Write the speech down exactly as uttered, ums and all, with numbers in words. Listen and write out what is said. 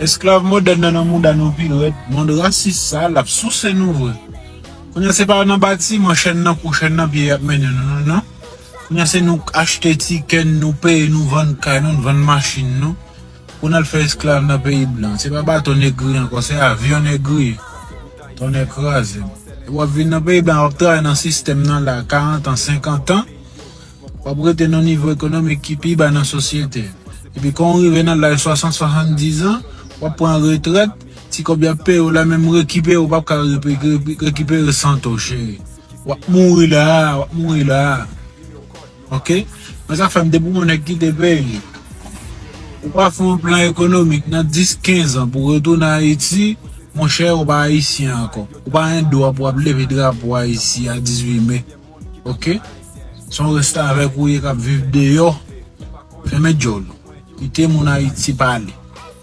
Esklav modèn nan nan mouda nou pi rèd. Mond rasis sa, l ap souse nou vre. Kounye a se pa nan batiman, chèn nan kou, chèn nan pye y ap mennen nou, non, non. Kounye a se nou achte ti kè n, nou peye, nou vann kay nou, nou vann machin nou. Pou n al fè esklav nan peyi blan. Se pa bato negri ankò, se avyon negri. Tonnè kraze. W ap vin nan peyi blan, w ap travay nan sistèm nan la karant an, senkant an. W ap rete nan nivo ekonomik ki pi ba nan sosyete. Epi kan w rive nan laj swasant, swasanndiz an, w ap pran retrèt, ti kòb y ap peye w la menm rekipere, w p ap ka repi- repi- rekipere sante w, cheri. W ap mouri la, w ap mouri la. Ok? Men sa fè m depi yon nèg kite peyi, ou pa fè yon plan ekonomik nan dis, kenz an pou retounen Ayiti, monchè, ou pa ayisyen ankò. Ou pa gen dwa pou ap leve drapo Ayiti a dizuit me. Ok? Se yon restavèk ou ye k ap viv deyò. Fèmen djòl ou. Kite moun Ayiti pale.